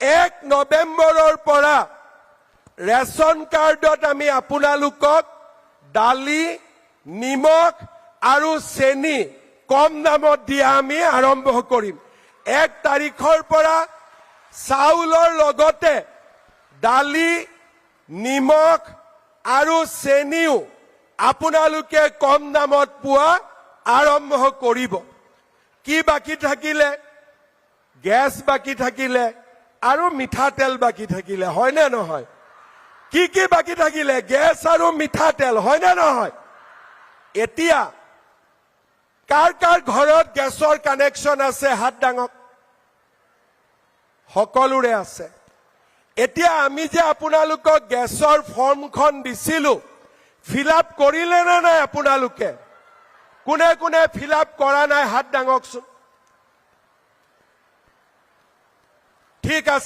1 নৱেম্বৰৰ পৰা ৰেচন কাৰ্ডত আমি আপোনালোকক দালি, নিমখ আৰু চেনি কম দামত দিয়া আমি আৰম্ভ কৰিম। 1 তাৰিখৰ পৰা চাউলৰ লগতে দালি, নিমখ আৰু চেনিও আপোনালোকে কম দামত পোৱা আৰম্ভ কৰিব। কি বাকী থাকিলে? গেছ বাকী থাকিলে আৰু মিঠাতেল বাকী থাকিলে, হয়নে নহয়? কি কি বাকী থাকিলে? গেছ আৰু মিঠাতেল, হয়নে নহয়? এতিয়া কাৰ কাৰ ঘৰত গেছৰ কানেকশ্যন আছে হাত দাঙক। সকলোৰে আছে। এতিয়া আমি যে আপোনালোকক গেছৰ ফৰ্মখন দিছিলো, ফিল আপ কৰিলে নে নাই আপোনালোকে? কোনে কোনে ফিল আপ কৰা নাই হাত দাঙকচোন। ঠিক আছে।